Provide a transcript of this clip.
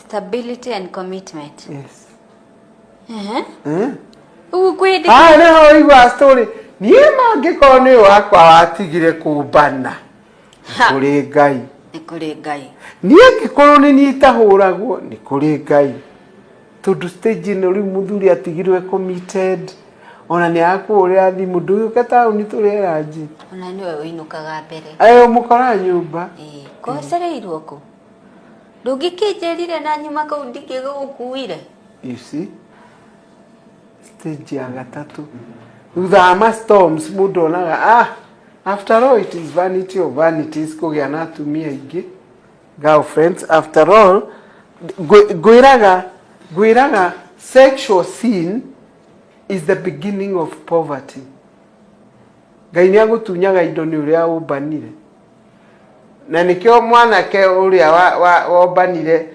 Stability and commitment. Yes. Ehe. Ũguo kwĩ hĩndĩ Haha nĩho ũigua story. Niĩ mangĩkorwo nĩ wakwa watigire kũmbana, Ha. kũrĩ Ngai. Nĩ kũrĩ Ngai. Niĩ angĩkorwo nĩ niĩ itahũragwo, nĩ kũrĩ Ngai, tondũ stage ĩno rĩu mũthuri atigirwo committed, ona nĩ akũhũrĩra thimũ, "Ndũgĩũke taũni tũrĩe ranji." Ona nĩwe ũinũkaga mbere. Ayo mũkora nyũmba. Ĩĩ, kocereirwo kũ? Ndũngĩkĩnjĩrire na nyuma kũu ndingĩgũkuire. You see, stage ya gatatũ thutha wa ma storms, mũndũ onaga, ah, after all it is vanity of vanities kũgĩa na atumia aingĩ, girlfriends. After all, ngwĩraga sexual sin is the beginning of poverty. Ngai nĩ agũtunyaga indo nĩ ũrĩa ũmbanire, na nĩkĩo mwanake ũrĩa wombanire.